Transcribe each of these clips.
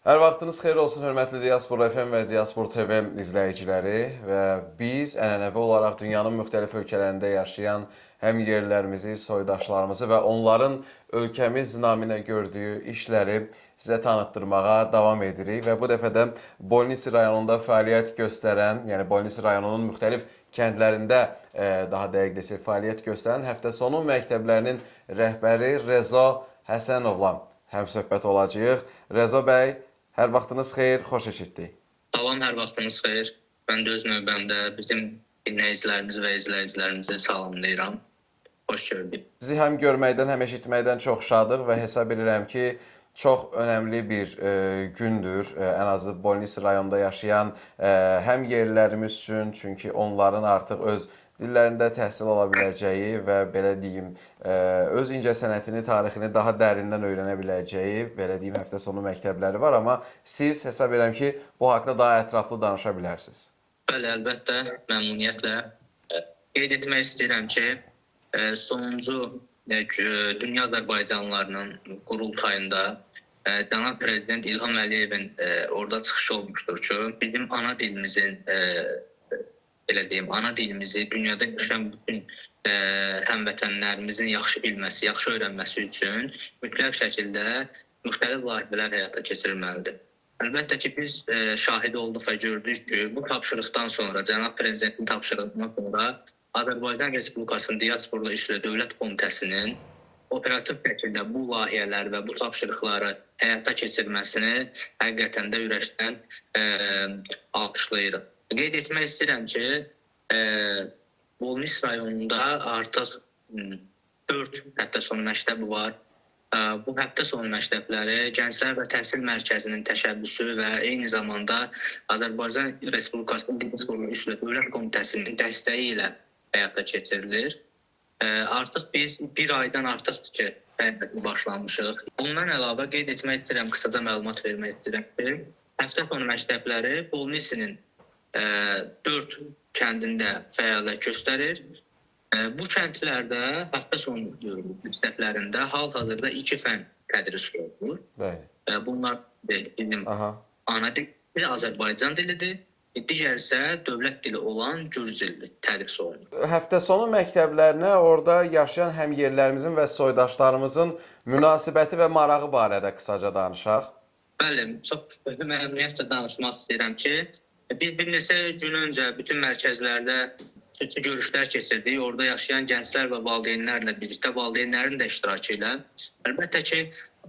Hər vaxtınız xeyir olsun, hörmətli Diaspora FM və Diaspora TV izləyiciləri və biz ənənəvi olaraq dünyanın müxtəlif ölkələrində yaşayan həm yerlərimizi, soydaşlarımızı və onların ölkəmiz naminə gördüyü işləri sizə tanıtdırmağa davam edirik və bu dəfə də Bolnisi rayonunda fəaliyyət göstərən, yəni Bolnisi rayonunun müxtəlif kəndlərində daha dəqiq desək fəaliyyət göstərən həftə sonu məktəblərinin rəhbəri Rezo Həsənovla həmsöhbət olacağıq. Rezo bəy, hər vaxtınız xeyir, xoş eşitdik. Salam, hər vaxtınız xeyir. Mən də öz növbəmdə bizim dinləyicilərimizi və izləyicilərimizi salamlayıram. Xoş gördük. Sizi həm görməkdən, həm eşitməkdən çox şadıq və hesab edirəm ki, çox önəmli bir gündür. Ən azı Bolnisi rayonunda yaşayan həm yerlilərimiz üçün, çünki onların artıq öz dillərində təhsil ala biləcəyi və belə deyim, öz incəsənətini, tarixini daha dərindən öyrənə biləcəyi, belə deyim, həftə sonu məktəbləri var, amma siz hesab edirəm ki, bu haqda daha ətraflı danışa bilərsiniz. Bəli, əlbəttə, məmnuniyyətlə. Qeyd etmək istəyirəm ki, sonuncu Dünya Azərbaycanlılarının qurultayında cənab Prezident İlham Əliyevin orada çıxışı olmuşdur ki, bizim ana dilimizin belə deyim, ana dilimizi dünyada yaşayan bütün həmvətənlərimizin yaxşı bilməsi, yaxşı öyrənməsi üçün mütləq şəkildə müxtəlif layihələr həyata keçirilməlidir. Əlbəttə ki, biz şahid olduq və gördük ki, bu tapşırıqdan sonra, cənab Prezidentin tapşırığından sonra Azərbaycan Respublikasının Diaspora İşləri Dövlət Komitəsinin operativ şəkildə bu layihələr və bu tapşırıqları həyata keçirməsini həqiqətən də ürəkdən alqışlayırıq. Qeyd etmək istəyirəm ki, Bolnis rayonunda artıq 4 həftə sonu məktəbi var. Bu həftə sonu məktəbləri Gənclər və Təhsil Mərkəzinin təşəbbüsü və eyni zamanda Azərbaycan Respublikasının Diaspora İşləri Dövlət Komitəsinin dəstəyi ilə həyata keçirilir. Artıq biz bir aydan artıqdır ki, fəaliyyətə başlamışıq. Bundan əlavə qeyd etmək istəyirəm, qısaca məlumat vermək istəyirəm ki, həftə sonu məktəbləri Bolnisinin 4 kəndində fəaliyyət göstərir. Bu kəndlərdə həftə sonu məktəblərində hal-hazırda 2 fən tədris olunur. Bəli. Bunlar bizim ana dili Azərbaycan dilidir, digər isə dövlət dili olan gürcü dili tədris olunur. Həftə sonu məktəblərinə orada yaşayan həm yerlərimizin və soydaşlarımızın münasibəti və marağı barədə qısaca danışaq. Bəli, çox məmnuniyyətlə danışmaq istəyirəm ki, biz bir neçə gün öncə bütün mərkəzlərdə xüsusi görüşlər keçirdik. Orada yaşayan gənclər və valideynlərlə birlikdə, valideynlərin də iştirakı ilə. Əlbəttə ki,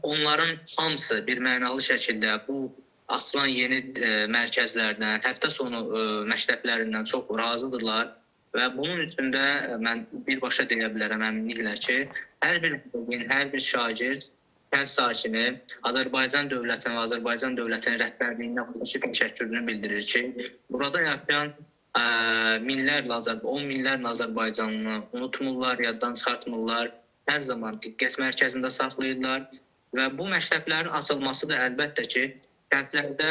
onların hamısı bir mənalı şəkildə bu açılan yeni mərkəzlərdən, həftə sonu məktəblərindən çox razıdırlar və bunun üçün də mən birbaşa deyə bilərəm əminliklə ki, hər bir valideyn, hər bir şagird, kənd sakini Azərbaycan dövlətinin və Azərbaycan dövlətinin rəhbərliyinə xüsusi təşəkkürünü bildirir ki, burada yaşayan minlərlə, 10 minlərlə Azərbaycanlını unutmurlar, yaddan çıxartmırlar, hər zaman diqqət mərkəzində saxlayırlar və bu məktəblərin açılması da əlbəttə ki, kəndlərdə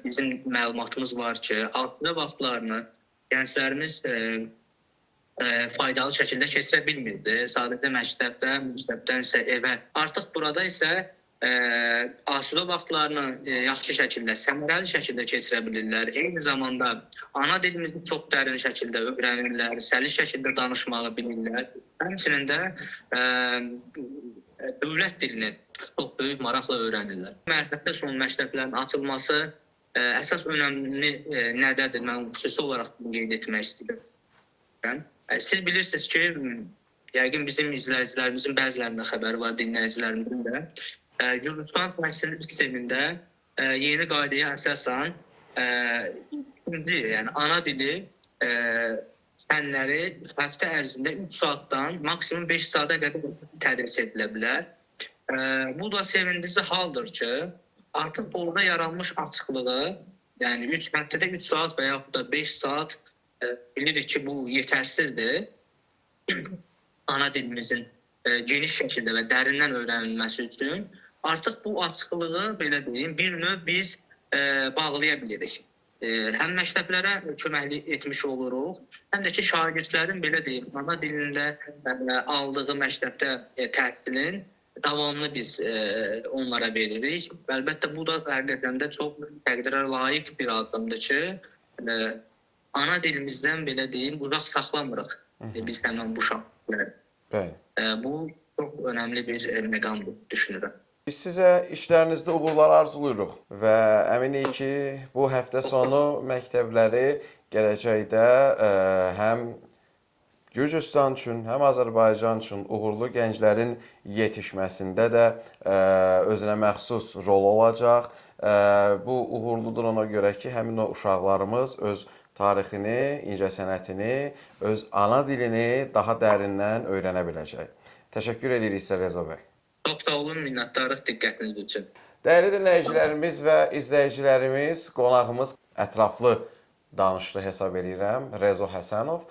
bizim məlumatımız var ki, asudə vaxtlarını gənclərimiz faydalı şəkildə keçirə bilmirdi. Sadəcə məktəbdə, məktəbdən isə evə. Artıq burada isə asudə vaxtlarını yaxşı şəkildə, səmərəli şəkildə keçirə bilirlər. Eyni zamanda ana dilimizi çox dərin şəkildə öyrənirlər, səlis şəkildə danışmağı bilirlər. Həmçinin də dövlət dilini çox böyük maraqla öyrənirlər. Həftə sonu məktəblərin açılması əsas önəmli nədədir? Mən xüsusi olaraq qeyd etmək istəyirəm. Siz bilirsiniz ki, yəqin bizim izləyicilərimizin bəzilərində xəbəri var, dinləyicilərimizin də. Gürcüstan təhsil sistemində yeni qaydaya əsasən ikinci, yəni ana dili fənləri həftə ərzində 3 saatdan maksimum 5 saata qədər tədris edilə bilər. Bu da sevindirici haldır ki, artıq orada yaranmış açıqlığı, yəni 3 həftədə 3 saat və yaxud da 5 saat bilirik ki, bu yetərsizdir. Ana dilimizin geniş şəkildə və dərindən öyrənilməsi üçün artıq bu açıqlığı, belə deyim, bir növ biz bağlaya bilirik. Həm məktəblərə köməklik etmiş oluruq, həm də ki, şagirdlərin, belə deyim, ana dilində aldığı məktəbdə təhsilin davamlı biz onlara veririk. Əlbəttə bu da həqiqətən də çox təqdirə layiq bir addımdır ki, ana dilimizdən belə deyim, uzaq saxlamırıq biz həmin bu uşaqları. Bəli. Bu çox önəmli bir məqamdır düşünürəm. Biz sizə işlərinizdə uğurlar arzulayırıq və əminik ki, bu həftə sonu məktəbləri gələcəkdə həm Gürcüstan üçün, həm Azərbaycan üçün uğurlu gənclərin yetişməsində də özünə məxsus rol olacaq. Bu uğurludur ona görə ki, həmin o uşaqlarımız öz tarixini, incəsənətini, öz ana dilini daha dərindən öyrənə biləcək. Təşəkkür edirik sizə Rezo bəy. Çox sağ olun, minnətdarıq diqqətiniz üçün. Dəyərli dinləyicilərimiz və izləyicilərimiz, qonağımız ətraflı danışdı hesab edirəm. Rezo Həsənov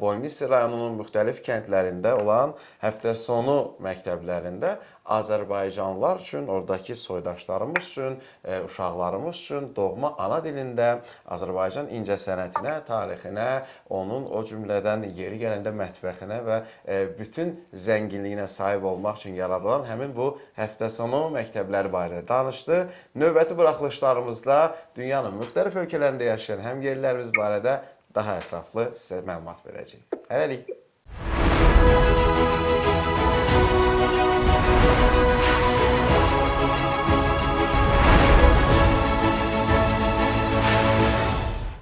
Bolnisi rayonunun müxtəlif kəndlərində olan həftə sonu məktəblərində azərbaycanlılar üçün, oradakı soydaşlarımız üçün, uşaqlarımız üçün doğma ana dilində Azərbaycan incəsənətinə, tarixinə, onun o cümlədən yeri gələndə mətbəxinə və bütün zənginliyinə sahib olmaq üçün yaradılan həmin bu həftə sonu məktəbləri barədə danışdı. Növbəti buraxılışlarımızda dünyanın müxtəlif ölkələrində yaşayan həmyerlilərimiz barədə daha ətraflı sizə məlumat verəcəyik. Hələlik.